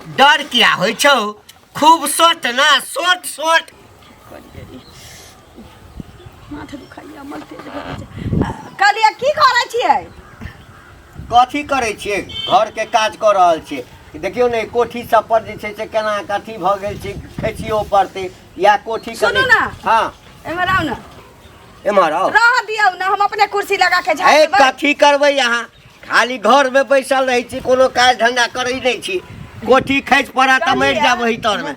डर किया होइ छौ खूब सोट ना सोट सोट माथ दुखाइया मन तेज भऽ जाइ छै। कहलियै की करै छियै कथी करै छियै घरके काज कऽ रहल छियै देखियौ ने कोठी सब पर जे छै से केना कथी भऽ गेल छै खेचियो पड़तै या कोठी सुनू ने। हँ एम्हर आउ ने एम्हर आउ रह दियौ ने हम अपने कुर्सी लगा के झाड़ि ए देबै कथी करबै अहाँ खाली घरमे बैसल रहै छी कोनो काज धंधा करै नहि छी कोठी खसि पड़त तऽ मरि जायब ओहि तरमे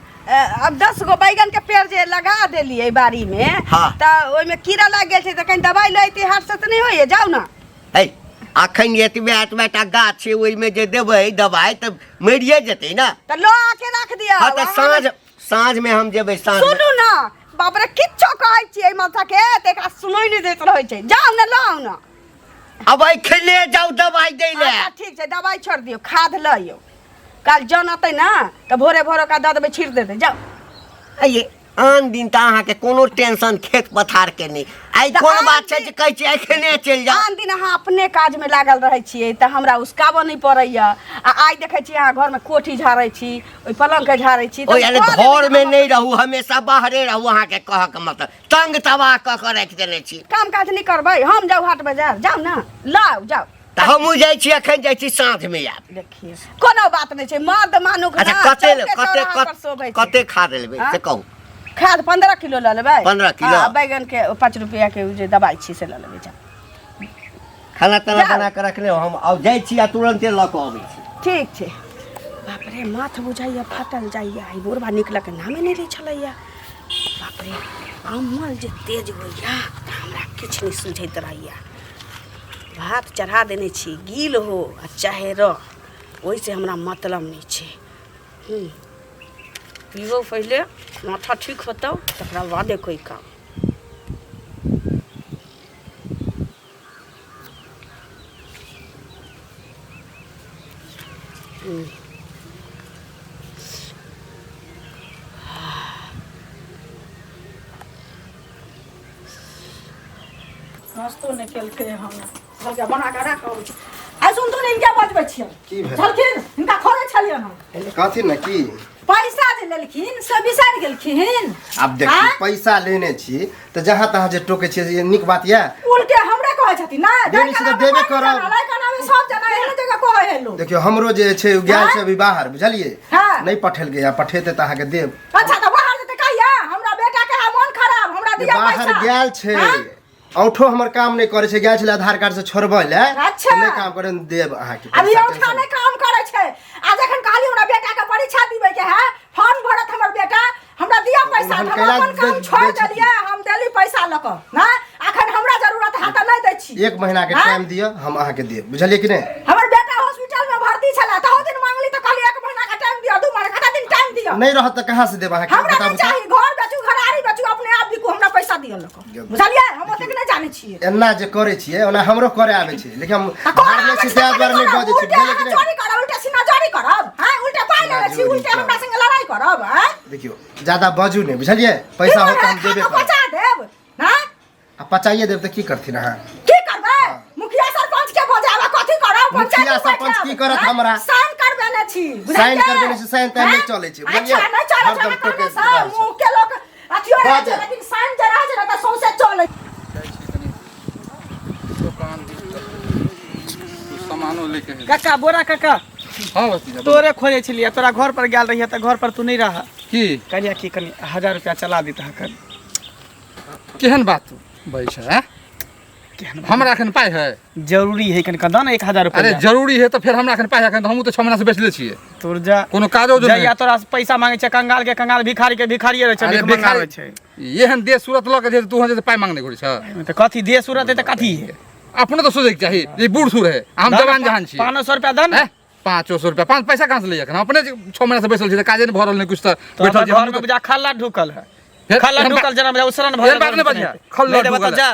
अब 10 गो बैगन के पेड़ जे लगा देलियै बाड़ी में हाँ। तऽ ओहिमे कीड़ा लागि गेल छै तऽ कनि दवाइ लैती हाथ से तऽ नहि होइए जाउ ने है अखन एतबे एतबे टा गाछ छै ओहिमे जे देबै दवाइ तऽ मरिए जेतै ने तऽ लऽ आके रख दियौ हँ तऽ अहाँ साँझ साँझमे हम जेबै साँझमे सुनू ने बाप रे किछो कहै छियै माथा के तऽ एकरा सुनै नहि दैत रहै छै जाउ ने लऽ आउ ने अब एखने जाउ दवाइ दै लए अच्छा ठीक छै दवाइ छोड़ि दियौ खाद लऽ अइयौ काल्हि जन अतै ने तऽ भोरे भोरे ओकरा दऽ देबै छीट देतै जाउ आइये आन दिन तऽ अहाँके कोनो टेंशन खेत पथारके नहि आइ तऽ कोन आन बात छै दिन- जे कहै छियै एखने चलि जाउ आन दिन अहाँ अपने काजमे लागल रहै छियै तऽ हमरा उसकाबऽ नहि पड़ैया आ आइ देखै छियै अहाँ घरमे कोठी झाड़ै छी ओहि पलङ्गके झाड़ै छी तऽ ओहि अरे कऽ लेबै घरमे हम नहि रहू हमेशा बाहरे रहू अहाँके कहऽके मतलब तंग तबाह कऽ कऽ राखि देने छी काम काज नहि करबै हम जाउ हाट बाजार जाउ ने लाउ जाउ तऽ हमहूँ जाइ छी एखन जाइ छी साँझमे आयब देखिए कोनो बात नहि छै मर्द मानुख अच्छा ना, कते चौके कते चौराहा पर शोभै छै। कते खाद लेबै आँ? से कहू खाद 15 किलो लऽ लेबै 15 किलो? आ बैगन के 5 रुपया के उ जे दबाइ छै से लऽ लेबै जाउ खाना ताना जाउ। बना कऽ रखने हो, हम आब जाइ छी आ तुरन्ते लऽ कऽ अबै छी ठीक छै बाप रे माथ बुझाइया फाटल जाइया ई बुढ़बा निकलके नामे नहि लै छलैया बाप रे अमल जे तेज होइया तऽ हमरा किछु नहि सुझैत रहैया भात चढ़ा देने छी गील हो आ चाहे रह ओहिसँ हमरा मतलब नहि छै पीबो पहिले माथा ठीक होतौ तकरा बादे कोइ काम नाश्तो नहि केलकै हन कहलकै बना कऽ राख अबै छी आइ सुनतु ने हिनका बजबै छियै की भेल? छलखिन हिनका खोजै छलियनि हम कथी ने की पैसा जे लेलखिन से बिसरि गेलखिन आब देखियौ आँय? पैसा लेने छी तऽ जहाँ तहाँ जे टोकै छियै से नीक बात यऽ उल्टे हमरे कहै छथिन ना देने छी तऽ देबे करब। सब जना एहन जगह कहै है लोग देखियौ हमरो जे छै ओ गेल आँय? छै अभी बाहर बुझलियै हाँ। नहि पठेलकै आ पठेतै तऽ अहाँके देब अच्छा तऽ बाहर जेतै कहिया हमरा बेटा के है मन खराब हमरा जे दिया बाहर पैसा गेल छै हाँ? औठो हमर काम नहि करै छै गेल छलै आधार कार्ड से छोड़बै लए अच्छा। नहि काम करे देब अहाँके अभी पैसा, औठा टेंशन नहि काम करै छै आ जखन कहली हमरा बेटा के परीक्षा दिबै के है फॉर्म भरत हमर बेटा हमरा दिया पैसा हम हम कैला अपन काम छोड़ दै छथिन। देलियै हम देली पैसा लऽ कऽ ना अखन हमरा जरूरत है तऽ नहि दै छी एक महीना के हाँ? टाइम दिअ हम अहाँके देब बुझलियै कि नहि हमर बेटा हॉस्पिटल में भर्ती छला तहु दिन मांगली तऽ कहली एक महीना के टाइम दिअ 2 महीना कते दिन टाइम दिअ नहि रहत तऽ कहाँ से देब अहाँके हमरा बताबू नहि तऽ चाही घर बेचू घरारी बेचू अपने आप बिकू हमरा पैसा दिअ लऽ कऽ बुझलियै हम ओतेक नहि जानै छियै एना जे करै छियै ओना हमरो करे आबै छै लेकिन हम तऽ कोना हारले आबै छी छै ताहि दुआरे नहि करब? बजै छी उल्टे बुझलियै कि अहाँ नहि चोरी करब उल्टे सीना चोरी करब हैं उल्टे पाइ लेने छी चोरी उल्टे करब। हमरा संगे लड़ाई करब हैं देखियौ ज्यादा बजू नहि बुझलियै पैसा होत तऽ हम देबे करब पचा देब हैं आ पचाइए देब तऽ की करथिन अहाँ की करबै मुखिया सरपंच के बजाबे कथी करब मुखिया पंचायत में सरपंच बैठायब, की करत हैं? हमरा? साइन करबेने छी बुझलियै? साइन करबेने छी, साइन ताइन नहि हैं? चलै छै, बुझलियै? अच्छा नहि चलै छै हरदम अहाँ टोकैत कहने से रहै छै। मुँह के लोक अथियो रहै छै बाजै। लेकिन साइन जे रहै छै ने तऽ सौंसे चलै जाइ छी कनि दोकान दिस तऽ कुछ सामानो लैके है काका बोरा काका हाँ भतीजा बोल। तोरे खोजे छलियै तोरा घर पर गेल रहियै तऽ घर पर तू नहि रह की कहलियै कि कनि 1000 रुपया चला दितह कनि केहन बात बजै छै आँय? केहन हमरा एखन पाइ है जरूरी है कनि दऽ ने 1000 अरे रुपया जरूरी है तऽ फेर हमरा एखन पाइ है एखन तऽ हमहूँ तऽ 6 महीना से बेचले छियै तोर जा कोनो काजो जो जहिया तोरा से पैसा मांगे छै कंगाल के कंगाल भिखारी के भिखारिये रहै छै अरे भीख भिखारी मंगाबै छै एहन देश सूरत लऽ के जे तू जे पाइ मांगने घुरै छ तऽ कथी देश सूरत है तऽ कथी है अपनो तऽ सोचैके चाही जे बूढ़ सूढ़ है आ हम जवान जहान छियै 500 रुपया दऽ ने हैं? 500 रुपया पाँच पैसा कहाँ से लैए एखन हम अपने 6 महीना से बैसल छी तऽ काजे नहि भऽ रहल नहि कुछ तऽ तो बैठल हमर छी घर हमहूँ में तऽ बुझा खल्ला ढुकल है फेर खल्ला एहन ढुकल जेना बुझा उसरन भऽ एहन बात नहि बजिहे खल्ला नहि देबऽ तऽ ढुकल जा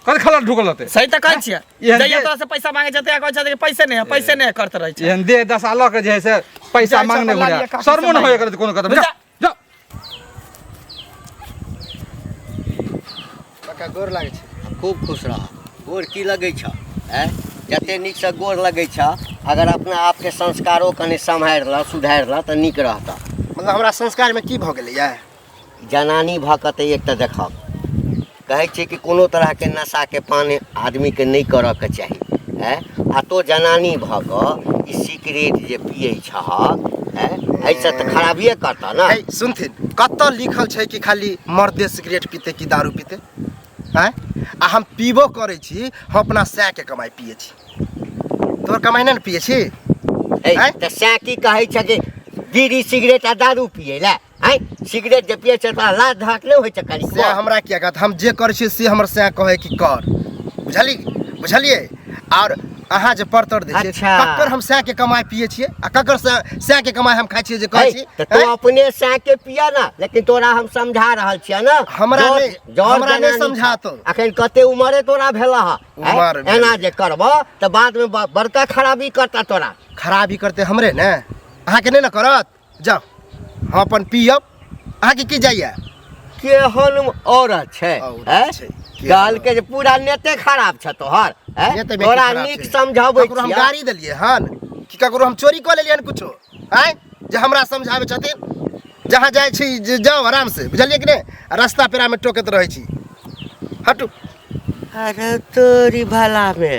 कथी खल्ला ढुकल रहतै सही तऽ कहै छियै एहन जहिया जे- तोरा से पैसा मांगे छै तहिया कहै छै कि पैसे नहि है पैसे नहि है करत रहै छै एहन देह दशा लऽ के जे है से पैसा जाइ छै मांगने अपन घुरै लालिया काकी शर्मो से नहि होय मांगे। एकर कोनो कदम जा। जा जा काका गोर लागै छै खूब खुश रह गोर की लगै छ आँय जते नीकसँ गोर लगै छ अगर अपना आपके संस्कारो कनि सम्हारि लऽ सुधारि लऽ तऽ नीक रहतऽ मतलब हमरा संस्कारमे की भऽ गेलैए जनानी भऽ कऽ तऽ एक तऽ देखब कहै छै कि कोनो तरहके नशाके पान आदमीके नहि करऽके चाही आँय आ तो जनानी भऽ कऽ ई सिगरेट जे पियै छहक आँय एहिसँ तऽ खराबिए करतऽ ने है सुनथिन कतऽ लिखल छै कि खाली मर्दे सिगरेट पीते कि दारू पीते आँय आ हम पीबो करै छी हम अपना सएके कमाइ पियै छी तोहर कमाइ नहि ने पियै छी है आँय? तऽ सएह की कहै छै कि बीड़ी सिगरेट आ दारू पियै लए आँय सिगरेट जे पियै छै तोरा लाज धाक नहि होइ छै कनि सएह हमरा किया कहत हम जे करै छियै से हमर सएह कहै कि कर बुझली बुझलियै आओर अहाँ जे परतर दै छियै अच्छा। ककर हम सएह के कमाइ पियै छियै आ ककर सएह सएह के कमाइ हम खाइ छियै जे कहै है, छी तऽ तू हैं? अपने सएह के पिया ना लेकिन तोरा हम समझा रहल छियै ना हमरा नहि- हमरा नहि समझा तू। अखन कते उमरे तोरा भेल हँ उमर भेल। एना जे करबह तऽ बादमे बड़का खराबी करता तोरा खराबी करतै हमरे ने अहाँके नहि ने करत जाउ हम अपन पियब अहाँके की जाइए केहन औरत छै औरत हैं? छै, केहन कहलकै जे पूरा नेते खराब छै तोहर हैं? नेते बेटी तोरा खराब नीक छै। समझाबै ककरो हम छियऽ। गाड़ी देलियै हन कि ककरो हम चोरी कऽ लेलियै हन कुछो आँय जे हमरा समझाबै छथिन जहाँ जाइ छी जे जाउ आरामसँ बुझलियै कि नहि आ रास्ता पेरामे टोकैत रहै छी हटू अरे तोरी भलामे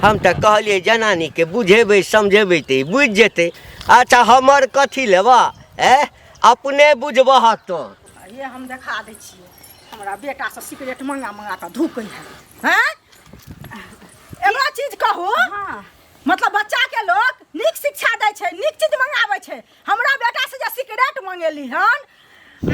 हम तऽ कहलियै जनानीके बुझेबै समझेबै तऽ ई बुझि जेतै अच्छा हमर कथी लेबह ए अपने बुझबह तो ये हम देखा दै छियै हमरा बेटासँ सिगरेट मंगा मंगा कऽ धूकै है हैं एगो चीज कहू मतलब बच्चा के लोग नीक शिक्षा दै छै नीक चीज मंगाबै छै हमरा बेटा से जे सिगरेट मंगेली हन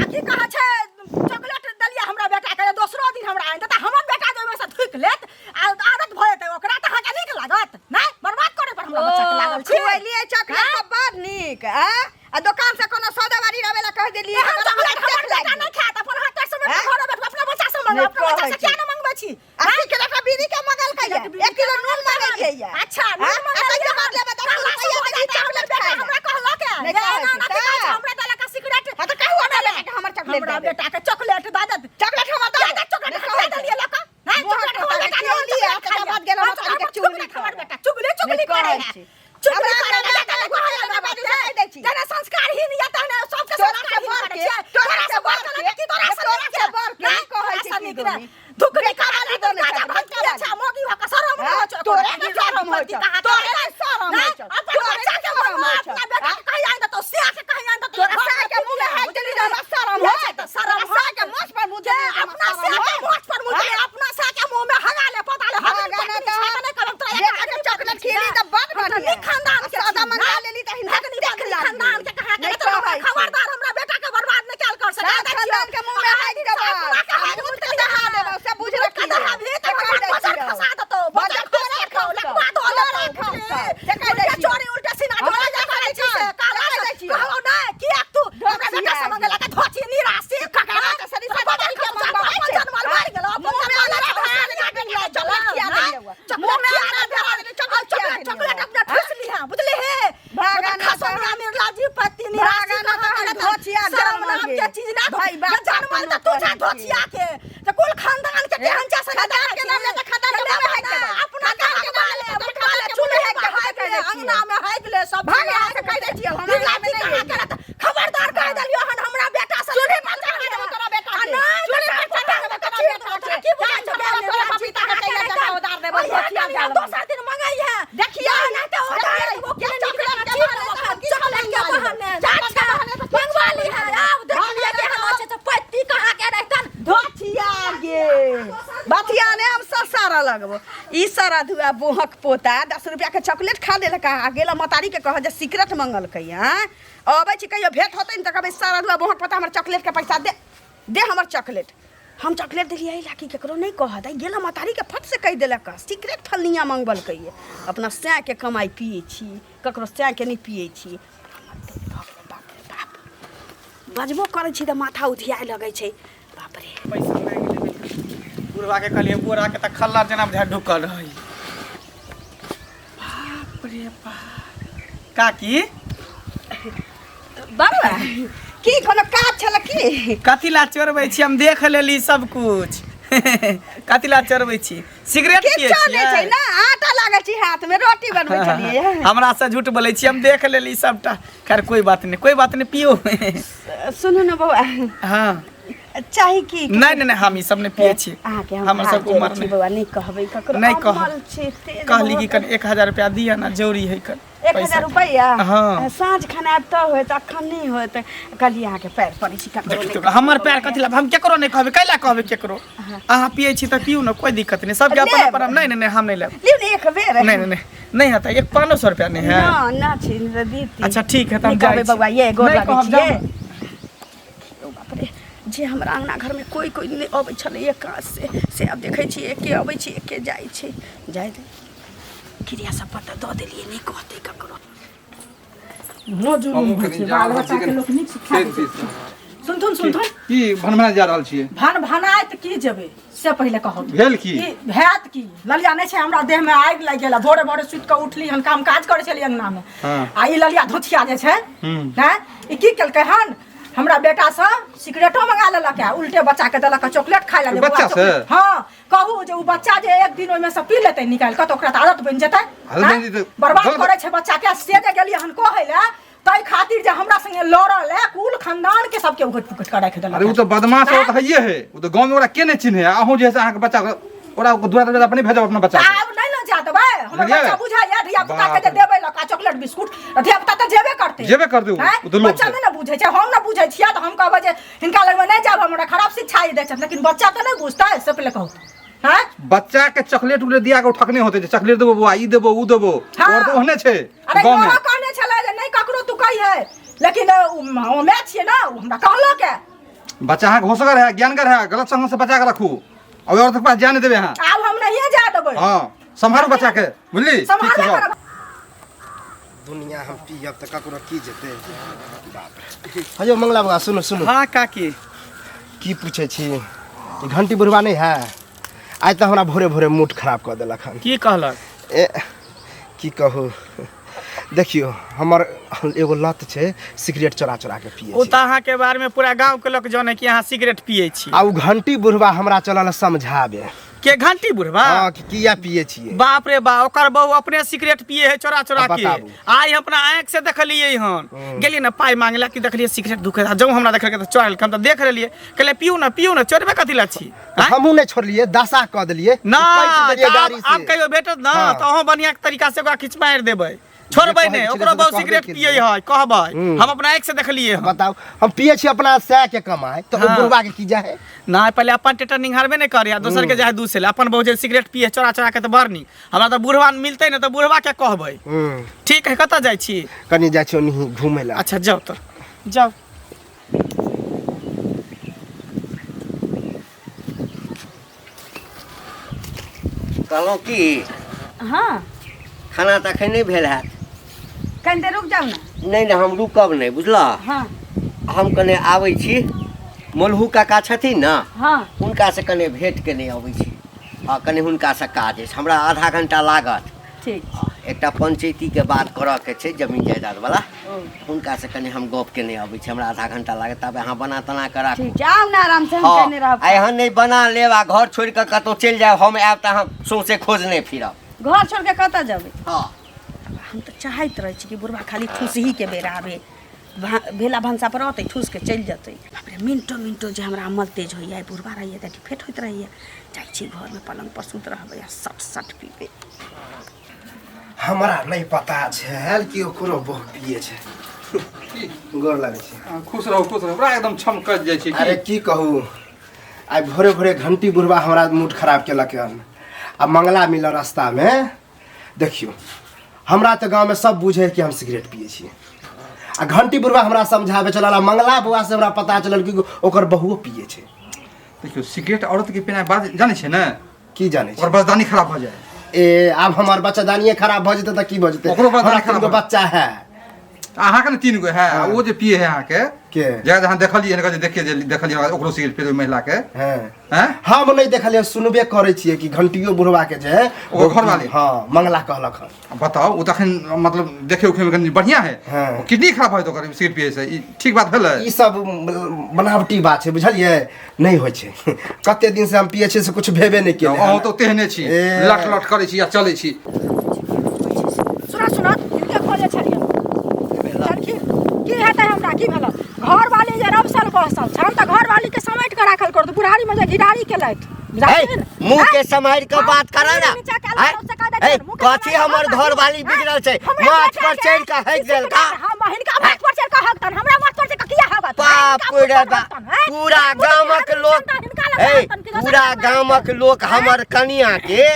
आ की कहै छै चॉकलेट देलियै हमरा बेटा के दोसरो दिन हमरा आनि देता हमर बेटा जे ओहिमे से थूकि लेत आ आदत भऽ जेतै ओकरा तऽ अहाँके नीक लागत नहि बर्बाद करे पर हमरा बच्चा के लागल छी खुएलियै चॉकलेट तऽ बड़ नीक आ आ दोकान से कोनो सौदाबारी रहे ला कह देलियै एहन तऽ हमरा चॉकलेट हमर देख बेटा लागि नहि खायत अपन हाथ से हैं? घर बैठू अपना बच्चा से मंगाउ नहि अपना बच्चा से कहै किया छी। नहि मंगबै छी आ सिगरेट आ बीड़ी के मंगलकै सिगरेट, बीड़ी एक किलो नून मंगेलियै या अच्छा हाँ? नून आ मंगेलियै तैके बाद लेबै 10 कहला से रुपैआ हो देली जाता चॉकलेट हमरा खाय ला। हमरा कहलक है नहि जे कहै एना छी एना की तऽ। कहै छै, हमरा देलक सिगरेट हाँ तऽ कहू हमरा बेटा के हमर चॉकलेट हमरा दऽ दे। बेटा के चॉकलेट दऽ दे चॉकलेट हमर दऽ दे दे। चॉकलेट नहि हम कहै दे देलियै लऽ कऽ नहि मुँह चॉकलेट हाथ हमर के बेटा खियौली आ चॉकलेट तकर खाइए। बाद गेलहुँ हम मतारी के चॉकलेट चुगली हमर करऽ। बेटा चुगली चुगली नहि करै कहै है छी। चुगली हमरा करै है बेटा के तहने घुसा कहै देबै, कहि दै छी। जेना संस्कारहीन या तहने सबके तोरा से संस्कारहीन बढ़ करै के, छियै। तोरा तोरा से से बढ़ बढ़ के, के की तोरा से तोरा नीक से बढ़ के नहि, नहि कहै तोरा छी से की नीक दोनी। नहि। धुकनी बेटा करा वाली ले दोनी गाजा छथि, भंग बेटा पियै वाली। छै मोगी भऽ कऽ शरम नहि हाँ? होइ छौ तोरे ने शरम होइ छौ, तोरे ने शरम होइ छौ, अपन तोरे बच्चा ने के शरम मरवा होइ छौ। अपना बेटा के कहि आनि देतौ सिया के कहि आनि देतौ तोरा साह के मुँह में हाथ देली जे हमरा शरम होइ होत। तऽ शरम तोरा साह के मोछ पर मुँह जे देली जे हमरा अपना शरम सिया के होत। मोछ पर मुँह देले अपना सिया के मुँह में हगा ले पता ले हगा हगा ना ना तऽ तऽ नहि करब तोरा बेटा के चॉकलेट खिएली तऽ बड़ हम तऽ बढ़िया। नीक खानदान के आ सौदा छी, मंगा ना? लेली तऽ हिनका भगनी देख भगनी लागली। खानदान के कहा के नहि तऽ हमरा कहै छी। खबरदार हमरा बेटा के बर्बाद नहि कैल कर सकै सात खानदान के मुँह में हाथ देबऽ, आ मुँह के दहा देबऽ, से बुझ मुँह के रखिहे। दहाबही तऽ से कहि हमरा दै बजर छियौ। खसा देतौ बजर बजर तोरा खसा देतौ खसतौ, लकवा धो तोरा लेतौ खसतौ, से कहि दै उल्टे छियौ। चोरी उल्टे सीना हमरा ढोले जे करै छी से कहै काला दै से छियौ। कहलौ नहि किएक तू हमरा बेटा से धोचिया मंगेला के धोची निराशी ककरा के सरिसा बजर बदल के खसा मंगवाबै अपन छै? जनमल मरि गेलौ अपन मुँह में जनमल अंगूरा धरा धरा देलियै देलियै, चॉकलेट खिया देलियै। चॉकलेट मुँह में खिया अंगूरा धरा देलियै देलियै, चॉकलेट खिया चॉकलेट देलियै। चॉकलेट अपना ठूस लिहा बुझली हे भागा ना खसनिया निर्लाजी पति निराशी भागा ना कहाँ तहन करत धोचिया शरम जनमल नाम गे। के चीज ना भाई बाप जनमल तऽ तू जा धोचिया के तऽ कुल खानदान के केहन छै से खानदान के नाम ले तऽ खानदान के मुँह में हाइक देबै। अपना खानदान के नाम ले तऽ बुटवा ले खानदान के चूल्हे मुँह में पर हाइक हाइक देबै, ले कहि दै अंगना में हाइक ले सब भाग यहाँ से कहि दै छियौ, हमरा निर्लाजी अंगना में नहि कहाँ अइहे। करत खबरदार कहि देलियौ हन हमरा बेटा से चूल्हे पर चढ़ा देबौ तोरा बेटा आ के। नहि चूल्हे तऽ पर चढ़ा देबौ तोरा बेटा के। की बुझाइ छौ तोरा तोरा पपीता के तैयार जगह उतार देबौ, धोचिया जालम। दोसर दिन मंगाई है देखियै, नहीं तो देखियै, उतार देबो के के चॉकलेट के चॉकलेट बहाने से हम की चॉकलेट के मंगा लेबै। बहाने चॉकलेट के बहाने से किछु मंगवा ली है मंगा आब देख लियै केहन होइ छै तऽ पैती कहाँ के रहितन धोचिया गे बथिया ने हम ससारा लगबो ई सारा धुआ बोहक पोता 10 रुपया के चॉकलेट खा लेलक आ गेल मतारी के कह जे सिगरेट मंगलकै आँ अबै छी कहियो भेंट होतै ने तऽ कहबै सारा धुआ बोहक पोता हमर चॉकलेट के पैसा दे दे हमर चॉकलेट हम चॉकलेट देलियै एहि लागी केकरो नहि कहत आइ गेल मतारी के फट से कहि देलक सिगरेट फलनिया मंगबलकै अपना सएके कमाइ पियै छी ककरो सएके नहि पियै छी बाप रे बाप बजबो करै छी तऽ माथा उधियाए लगै छै बाप रे पैसा मांगि लेबै बुढ़वा के कहलियै बोरा के तऽ खल्ला जेना बुझाय ढुकल रहै बाप रे बाप काकी बाबा की कोनो काज छल की कथी ला चोरबै छी हम देख लेली सब कुछ कथी ला चोरबै छी सिगरेट पियै किछो नहि छै छियै ना आटा लागल छी हाथ में रोटी बनबै छलियै हमरा से झूठ बोलै छी हम देख लेली सबटा खैर कोई बात नहीं कोई बात नहीं पियो सुनू ने बौआ हाँ चाही की नहीं नहीं नहीं हम ई सब नहीं पियै छी अहाँके हम हमर हाथ सबके जोड़ै उमर छी नहि बौआ नहि कहबै ककरो नहि कहब। अमल छै तेज कहली कि बहुत। कनि 1000 रुपया दिअ ना जरूरी है कन 1000 रुपैआ हाँ। साँझ खाना आयब तऽ होयत अखन नहि होयत कहलियै अहाँके पैर पड़ै छी ककरो देखियौ नहि हमर पैर कथी ला हम केकरो नहि कहबै कैला कहबै केकरो अहाँ पियै छी तऽ पियू ने कोई दिक्कत नहि सबके अपन लेब। अपन नहीं नहीं नहीं हम नहीं लेब लियौ ने एक बेर नहीं नहीं नहीं नहीं हेतै एक 500 रुपया नहीं है ना ना छी ने दीदी अच्छा ठीक है तऽ हम नहि जाइ कहबै छी। बौआ ये गोर नहि लागै कहब, छियै जाउ। ओ बाप रे जे हमरा अङ्गना घरमे कोइ कोइ नहि अबै छलैए काज से से आब देखै छियै एके अबै छै एके जाइ छै जाइ दे क्रिया सब पता दऽ देलियै नहि कहतै ककरो जुलुम हमहूँ होइ कनि छै जा बाल रहल बच्चा छी के कनि लोक नीक शिक्षा खेत दै छै। दिस। सुनथुन सुनथुन की भनभना जा रहल छियै भन भनाइत की जेबै से पहिले कहू भेल की? हैत की ललिया नहि छै हमरा देह में आगि लागि गेल भोरे भोरे सुति कऽ उठली हन काम काज करै छलियै अंगना में हाँ। आ ई ललिया धोथिया जे छै हम्म। हैं ई की केलकै हन हमरा बेटा से सिगरेटो मंगा लेलक है उल्टे बच्चा के देलक है चॉकलेट खाय लए बच्चा से? हाँ कहू जे उ बच्चा जे एक दिन ओहिमे से पी लेतै निकालि कऽ तऽ ओकरा तऽ आदत बनि जेतै आदत बनि जेतै। बर्बाद गलत- करै छै बच्चा के से जे गेलियै हन कहै लए ताहि खातिर जे हमरा संगे लड़ल है कुल खानदान के सबके उघटि पुघटि कऽ राखि देलक अरे ओ तऽ बदमाश ओ तऽ हइए है ओ तऽ गाँव में ओकरा के नहि चिन्हे अहूँ जे है से अहाँके बच्चा के ओकरा दुरा दरवाजा पर नहि भेजब अपना बच्चा के आब नहि ने जा देबै हमर बुझलियै? बच्चा बुझाइया धिया पुता के जे बाप रे। देबै लका चॉकलेट बिस्कुट धिया पुता तऽ जेबे करतै जेबे करतै उ, हैं? उ तऽ लोभ बच्चा छै। नहि ने बुझै छै हम ने बुझै छियै तऽ हम कहबै जे हिनका लगमे नहि जायब हमरा खराब शिक्षा ई दै छथि लेकिन बच्चा तऽ नहि बुझतै से पहिले कहू हैं बच्चा के चॉकलेट उकलेट दिया के ओ ठकने होते जे चॉकलेट देबो बौआ ई देबो उ देबो हाँ। और तऽ ओहने छै अरे गाँव में इहो कहने छलै जे नहि ककरो तू कहिहे लेकिन उ हमे छियै ने उ हमरा कहलक है बच्चा अहाँके होशगर है ज्ञानगर है गलत संग से बचा के रखू और औरत के पास जाने देबै अहाँ आब हम नहिए जा देबै हाँ सम्हारू बच्चा के बुझली ठीक छै सम्हारबे जाउ। करब दुनिया हम पीयब तऽ ककरो की जेतै बाप रे हयौ मंगला बाबा सुनू सुनू हाँ काकी की पूछै छी ई घंटी बुढ़वा नहि है आइ तऽ हमरा भोरे भोरे मूड खराब कऽ देलक हन की कहलक ए की कहू देखियौ हमर एगो लत छै सिगरेट चोरा चोरा के पिए ओ तऽ अहाँके बारे में पूरा गांव के लोग जाने कि अहाँ सिगरेट पिए छी आ उ घंटी बुढ़वा हमरा चलल समझाबे के घंटी बुढ़वा हाँ कि किया पिए छियै बाप रे बा ओकर बहू अपने सिगरेट पिए है चोरा चोरा अब के बताबू। आइ हम अपना आँख से देखलियै हन गेलियै ने पाइ मांगे ला कि देखलियै सिगरेट धुकै जौ हमरा देखलकै तऽ चोरेलकै हम तऽ देख लेलियै कहलियै पियू ने पियू ने चोरबे कथी ला छी तऽ हमहूँ नहि छोड़लियै दशा कऽ देलियै ना काटि देलियै तऽ गाड़ी आब आब से कहियो भेटत ना हाँ। तऽ अहूँ बढ़िआँ तरीका से ओकरा खींच मारि देबै छोड़बै जे नहि कहै ओकरो छलै से बहु तऽ सिगरेट कहबे पियै केलियै। है कहबै हम्म। हम अपना आँखि से देखलियै हन बताउ हम पिए छी अपना सए के कमाइ तऽ ओ हाँ। बुढ़वा के की जाए ना पहले अपन टेटर निहारबे नहि करे आ दोसर के जाए दूसरे ला अपन बहु जे सिगरेट पिए चोरा चोरा के तऽ बड़ नीक हमरा तऽ बुढ़वा मिलतै ने तऽ बुढ़वा के कहबै हम्म ठीक है कतऽ जाइ छी कनि जाइ छी ओनही घूमै लए अच्छा जाउ तऽ जाउ कहलहुँ की हाँ खाना तऽ एखन नहि भेल हैत कनि देर रुक जाउ ने नहि नहि हम रुकब नहि बुझलह हाँ हम कने आबै छी मोलहू काका छथिन ने हाँ हुनकासँ कने भेँट केने अबै छी आ कने हुनकासँ काज अछि हमरा आधा घंटा लागत ठीक एकटा पंचैतीके बात करऽके छै जमीन जायदादवला हुनकासँ कनि हम गप केने अबै छी हमरा आधा घंटा लागत ताबे अहाँ बना तना कऽ राखू ठीक छै आउ ने आराम से हम हँ केने रहब आ एहन नहि बना लेब आ घर छोड़ि कऽ कतहु चलि जायब हम आयब तऽ अहाँ सौंसे खोजने फिरब घर छोड़ के कतऽ जेबै हँ हम तऽ चाहैत रहै छी कि बुढ़बा खाली ठूसहीके बेर आबे भेला भनसा पर रहतै ठूस के चलि जेतै बाप रे मिनटो मिनटो जे हमरा अमल तेज होइए बुढ़बा रहैए तऽ फेट होइत रहैए जाइ छी घरमे पलङ्ग पर सुति रहबै आ सट सट पीबै हमरा नहि पता छल कि ओकरो बहु पिए छै गोर लागै छै हाँ, खुश रहू खुश रहू बड़ा एकदम छमकत जाइ छै अरे की कहू आइ भोरे भोरे घंटी बुढ़बा हमरा मूड खराब केलक हन आ मंगला मिलल रास्तामे देखियौ हमरा तऽ गाँवमे सब बुझै कि हम सिगरेट पिए छी आ घंटी बुढ़बा हमरा समझाबै चलल आ मंगला बौआ से हमरा पता चलल कि ओकर बहुओ पिए छै देखियौ सिगरेट औरत के पीना बात जानै छै ने की जानै ओकर बचदानी खराब भऽ जाए ए आब हमर बच्चादानिए खराब भऽ जेतै तऽ की भऽ जेतै ओकरो बच्चादानी हमरा तीन गो खराब बच्चा है अहाँके ने तीन गो है आ ओ जे पिए है अहाँके के जगह जहाँ देखलियै हन देखिए जे देखलियै हन ओकरो सिगरेट पियैत ओहि महिला के हँ हैं हम नहि देखलियै, सुनबे करै छियै कि घंटियो बुढ़वा के जे है ओकर घरवाली? हँ, मंगला कहलक हन। बताओ, ओ तखन मतलब देखे उखे में कनि बढ़िया है। हाँ। किडनी खराब होयत ओकर सिगरेट पियै से, ई ठीक बात भेलै? ई सब बनावटी बात छै, बुझलियै? नहि होइ छै। कते दिन से हम पियै छियै से कुछ भेबे नहि केलै। अहूँ तऽ तेहने छी। ए। लट लट करै छी आ चलै छी। सुना सुना, हिनके खोजे छलियै, चलखिन। की हेतै हमरा? की भेल? घरवाली जे रमसल बहसल छन तऽ घरवाली के समेट के राखल कर, बुढ़ारी में जे घिढारी केलथि। ए, मुंह के सम्हारि के बात कर ना। ए, ए, कथी हमर घरवाली बिगड़ल छै? माथ पर चढ़ि के हगि देलका। हिनका माथ पर चढ़ि के हगतन, हमरा माथ पर चढ़ि के किया हगत? बाप रे बाप, पूरा गामक लोक, ए, पूरा गामक लोक हमर कनिया के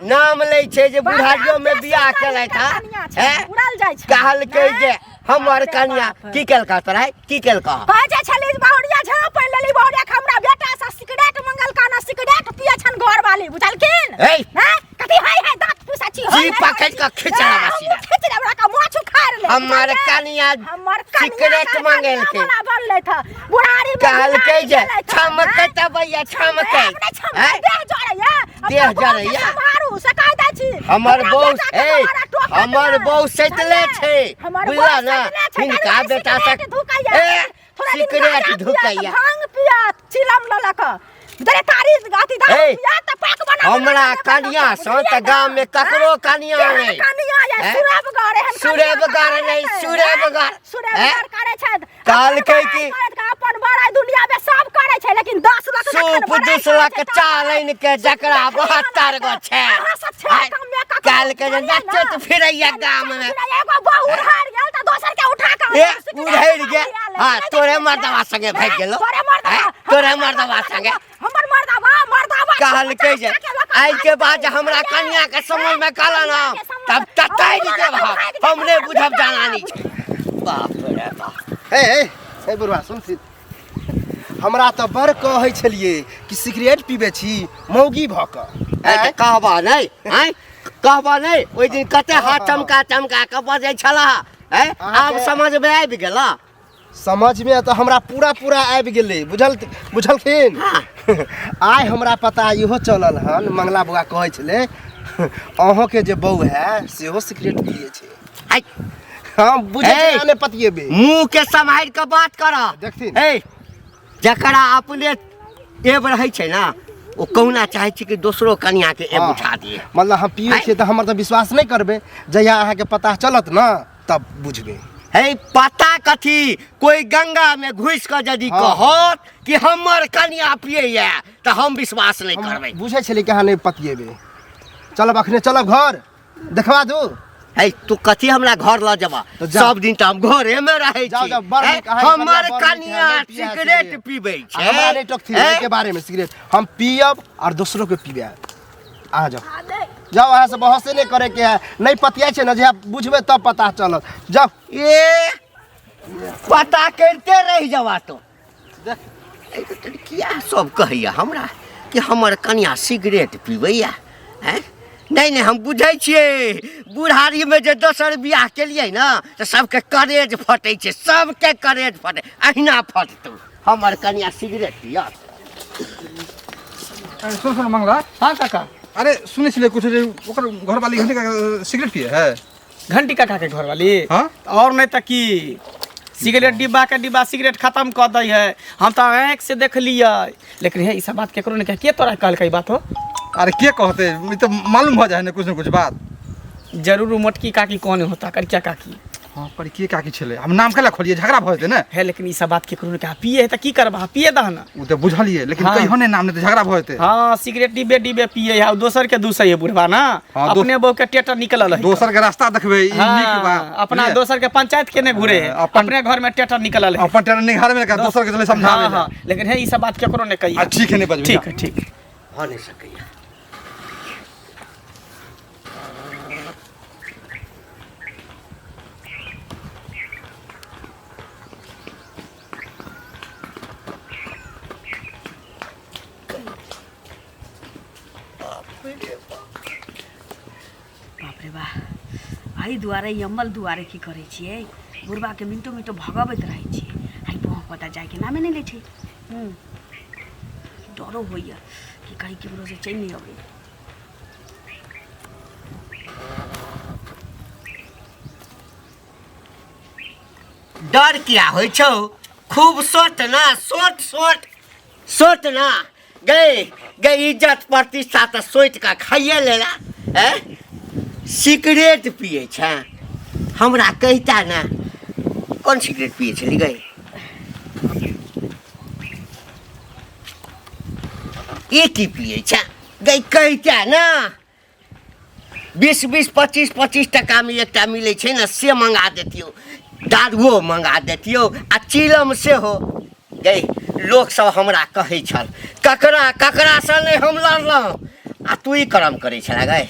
नाम लै छै जे बुढ़ारियो में बियाह केलथि हँ। उड़ल जाइ छै। कहलकै जे हमर कनिया की केलका तोरा? की केलका? कहै जे छली बहुरिया झाँप पानि लेली बहुरिया के, हमरा बेटा से सिगरेट मंगलका ना, सिगरेट पिए छन घरवाली, बुझलखिन? ए! हैं, कथी है है दांत पीसा छी? जी पकड़ के खींच लेबा सीधा। खींच लेबा का माछ उखाड़ ले। हमर कनिया हमर कनिया सिगरेट का मंगेलकै। वाला बनलै था बुढ़ारी में। कहलकै जे घिढारी केलथि। छमकैत अबैया छमकैत। नहि छमकै, हैं? देह जरैया। देह जरैया। मारू से कह दै छी। हमर हमरा बहू बेटा के ए दोबारा टोकत हमर नहि। बहू सैतले छै। हमर बुझला बहू ना? सैतले छै, हिनका ताहि दुआरे बेटा से सिगरेट धुकैया। ए थोड़ा दिन सिगरेट गाँजा पियत, धुकैया। भांग पियत, चिलम लऽ लऽ कऽ। जरे तारी अथी दारू ए, पियत तऽ पाक बना हमरा कनिया सँ तऽ गाम में ककरो कनिया नहि। कनिया ये हैं? सुरेबगर एहन सुरेबगर नहि, सुरेबगर। सुरेबगर करै छथि। कहलकै अपन कि- बड़ाइ करैत, अपन बड़ाइ दुनिया में सब करै छै, लेकिन 10 लाख सूप दुसलक चालनि के जकरा 72 गो छै। अहाँ सब छै आइ, गाममे ककरो, कहलकै जे बुझलियै ना? नचैत फिरैया गाम में। एगो बहू उधार गेल तऽ दोसर के उठा कऽ ए सिगरेट उधैड़ गेल। पिया लै हाँ, छै। तोरे मर्दवा संगे भागि गेलो। तोरे मर्दवा। हैं? तोरे मर्दवा संगे। हमर मर्दवा मर्दवा। कहलकै जे आइ के बाद जे हमरा कनिया के समझ में कहला ना, तब ततैर देब हम। हम नहि बुझब जनानी छै। बाप रे बाप। हे हे हे बुढ़वा, सुन सी, हमरा तऽ बड़ कहै छलियै कि सिगरेट पीबै छी मौगी भऽ कऽ। ऐ तऽ कहबा नहि, आँय, कहबा नहि? ओहि दिन कते हाथ चमका चमका कऽ बजै छलाह। ऐ, आब समझ में आबि गेला? समझमे तऽ हमरा पूरा पूरा आबि गेलै, बुझल बुझलखिन? हाँ। आइ हमरा पता इहो चलल हन, मंगला बौआ कहै छलै अहूँके जे बहू है सेहो सिगरेट पियै छै। आइ हम बुझै ए! छियै, नहि पतियेबै। मुँह के सम्हारि कऽ बात कर। देखथिन। ए, जकरा अपने एब रहै छै ना, ओ कहुना चाहै छै कि दोसरो कनिया के एब हाँ। उठा दिए। मतलब हम पियै छियै तऽ हमर तऽ विश्वास नहि करबै, जहिया अहाँके पता चलत ने तब बुझबै। हे, पता कथी? कोई गंगा में घुसि कऽ यदि हाँ। कहत कि हमर कनिया पियैया तऽ हम विश्वास नहि हम करबै। बुझै छलियै कि अहाँ नहि पतियेबै। चलब, अखने चलब घर, देखबा दू। हे, तू कथी हमरा घर लऽ जेबा? तऽ जाउ। सब दिन तऽ हम घरे में रहै जाउ, छी। जाउ, बड़ हे, नीक, अहाँके हमर कनिया बड़ नीक है, कनिया नहि पियै सिगरेट सिगरेट। पीबै आ हमरा छै। नहि टोकथिन हे? एहिके बारेमे। सिगरेट हम पियब आओर दोसरोके पिबायब। अहाँ जाउ जाउ, अहाँ से बहसे नहि करैके है। नहि पतियाइ छै ने, जहिया बुझबै तब पता चलत। जाउ। ए, पता करिते रहि जबा तो। किया सब कहैया हमरा कि हमर कनिया सिगरेट पीबैया? हैं? नहि नहि, हम बुझै छियै, बुढ़ारीमे जे दोसर बियाह केलियै ने तऽ सबके करेज फटै छै, सबके करेज फटै, अहिना फटतौ। हमर कनिया सिगरेट पियत? अरे सुन सुन मंगला। हाँ काका। अरे सुनै छलियै कुछ जे ओकर घरवाली घंटी काका सिगरेट पिए है। घंटी काका के घरवाली? हाँ। और नहीं तऽ की, सिगरेट डिब्बा के डिब्बा सिगरेट खत्म कऽ दै है। हम तऽ आँखि से देख लियै। लेकिन हे, ई सब बात केकरो नहि कह। के तोरा कहलकै ई बात हो? अरे के कहते, ई तऽ मालूम भऽ जाइ है ने कुछ ने कुछ बात। जरूर उ मोटकी काकी कौन होता, करिया काकी। हाँ, पर के काकी छलै, हम नाम केला खोलिए, झगड़ा भऽ जेतै ने। है, लेकिन ई सब बात केकरो नहि कह। पिए है तऽ की करबा, पिए दह ना। ओ तऽ बुझलियै, लेकिन हाँ। कहियो नहि नाम, नहि तऽ झगड़ा भऽ जेतै। हाँ, सिगरेट डिब्बे डिब्बे पिए है, दोसर के दूसै है बुढ़वा ना। हाँ, अपने बहू के टेटर निकलल है। दोसर के रास्ता देखबै ई हाँ, नीक बात। अपना बुझलियै? दोसर के पंचायत के नहीं घुरे है। हाँ, अपन- अपने घर में टेटर निकलल है। अपन टेर निहार में दोसर के चले समझाबै हाँ, लए। हाँ, लेकिन है, ई सब बात केकरो नहीं कही। आ ठीक है, नहि बजबै। ठीक है, ठीक। भऽ नहि सकैया। बाप रे बा, एहि दुआरे ई अम्मल दुआरे की करै छियै, बुढ़बाके मिनटो मिनटो भगबैत रहै छियै। आइ बम पोता जाइके नामे नहि लै छै। डरो होइए कि कहीं केम्हरोसँ चलि नहि अबै। डर किया होइ छौ? खूब सोट ना, सोट सोट सोट ना। गई गई, इज्जत प्रतिष्ठा तऽ सोचि कऽ खाइए लेला। हैं, सिगरेट पियै छै? हमरा कहिता ने, कोन सिगरेट पियै छली गई? ई की पियै छै गई? कहिता ने। 20 20 25 25 टकामे एकटा मिलै छै ने, से मंगा देतियौ। दारुओ मंगा देतियौ आ चिलम सेहो। गई, लोकसभ हमरा कहै छल, ककरा ककरासँ नहि हम लड़लहुँ, आ तू ई करम करै छला गई।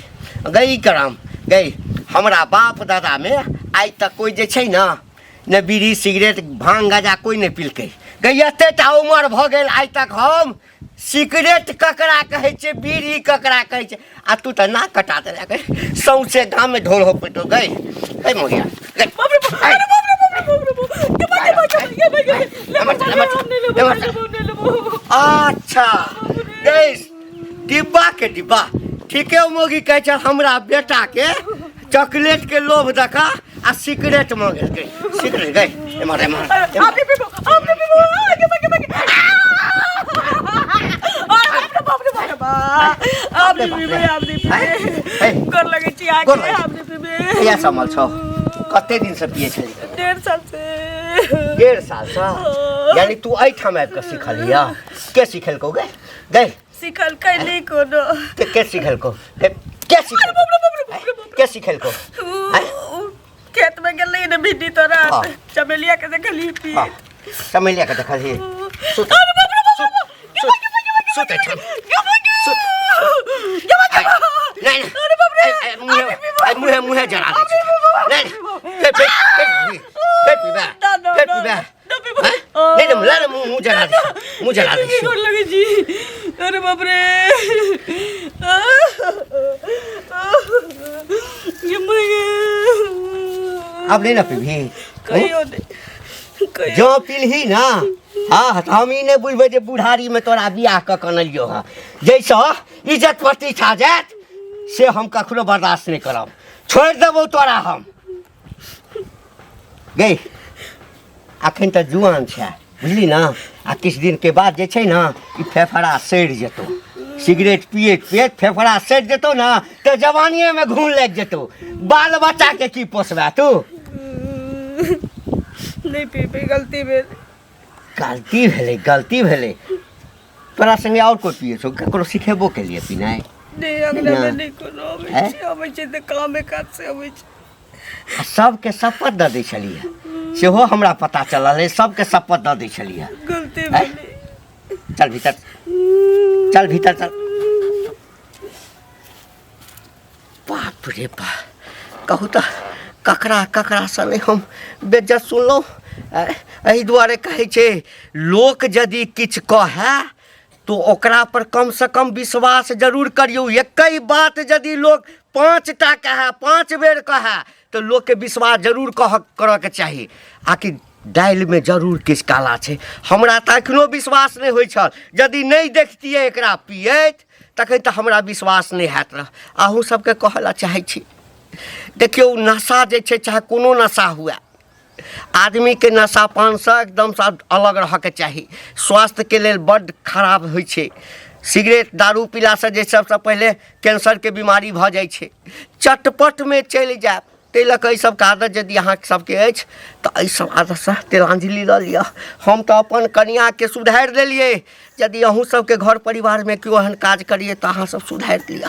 गई, ई करम गई, हमरा बाप दादामे आइ तक कोइ जे छै ने, ने बीड़ी सिगरेट भांग गाजा कोइ नहि पिलकै। गई, एते टा उमर भऽ गेल, आइ तक हम सिगरेट ककरा कहै छै, बीड़ी ककरा कहै छै, आ तू तऽ नाक कटा देलक। सौंसे गाममे ढोल हो पिटो। गई गई मोगिया गई। अच्छा गई, डिब्बा के डिब्बा ठीके मोगी कहै छै, हमरा बेटा के चॉकलेट के लोभ देखा आ सिगरेट मांगलकै। सिगरेट गई, एम्हर एम्हर। गोर लगै छी अहाँके, हम नहि पीबै। कहिया समल छौ? कते दिन से पिए छली? 1.5 साल से। 1.5 साल से? यानी तू एहिठाम आबि कऽ सिखलिया? के सिखेलकौ गे? गई, सिखलकै नहि कोनो। के सिखेलकौ? के सिखेलकौ? के सिखेलकौ? खेत में गेलै ने भिंडी तोरा, चमेलिया के देखली पी। चमेलिया के देखली। सुत सुत एठाम सुत। नहीं नहीं, मुहे मुहे जरा दे। नहीं, फेर फेर फेर पीबा, फेर पीबा। नहीं नहीं, ला मुँह मुँह जरा दे, मुँह जरा दे। गोर लगे जी। अरे बाप रे, ये मर। अब नहीं ना पीबी? कहियो नहीं। जो पीलही ना, हाँ, तऽ हम ई नहि बुझबै जे बुढ़ारीमे तोरा बियाह कऽ कऽ अनलियौ हँ। जाहिसँ इज्जत प्रतिष्ठा जायत, से हम कखनो बर्दाश्त नहि करब। छोड़ि देबौ तोरा हम। गई, अखन तऽ जुआन छै, बुझली ने? आ किछु दिनके बाद जे छै ने, ई फेफड़ा सड़ि जेतौ। सिगरेट पियैत पियैत फेफड़ा सड़ि जेतौ ने, तऽ जवानिएमे घून लागि जेतौ। बाल बच्चाके की पोसबे तू? नहि पीबै, गलती भेल। गलती भेलै, गलती भेलै। तोरा संगे आओर कोइ पियै छौ? ककरो सिखेबो केलियै पिनाइ? नहि, अङ्गनामे नहि कोनो अबै छै। अबै छै तऽ कामे काज से अबै छै। आ सबके शपथ दऽ दै छलियै, सेहो हमरा पता चलल है। सबके शपथ दऽ दै छलियै। गलती भेलै। चल भीतर चल, भीतर चल। बाप रे बाप, कहू तऽ ककरा ककरासँ नहि हम बेज्जत सुनलहुँ। एहि दुआरे कहै छै, लोक यदि किछु कहए तो ओकरा पर कमसँ कम विश्वास जरूर करियौ। एकहि बात यदि लोक 5टा कहए, 5 बेर कहए, तऽ लोकके विश्वास जरूर कह करऽके चाही। आकि दालिमे जरूर किछु काला छै। हमरा तऽ एखनो विश्वास नहि होइ छल। यदि नहि देखतियै एकरा पियैत, तखन तऽ हमरा विश्वास नहि हैत रह। अहूँ सबके कहऽ लए चाहै छी, देखियौ, नशा जे छै, चाहे कोनो नशा हुए, आदमीके नशा पानसँ एकदमसँ अलग रहऽके चाही। स्वास्थ्यके लेल बड्ड खराब होइ छै। सिगरेट दारू पीलासँ जे सबसँ पहिले कैंसरके बीमारी भऽ जाइ छै, चटपटमे चलि जायब। ताहि लऽ कऽ एहि सबके आदत यदि अहाँ सबके अछि, तऽ एहि सब आदतसँ तिलाञ्जलि लऽ लिअ। हम तऽ अपन कनिआँके सुधारि देलियै। यदि अहूँ सबके घर परिवारमे केओ एहन काज करियै, तऽ अहाँ सब सुधारि लिअ।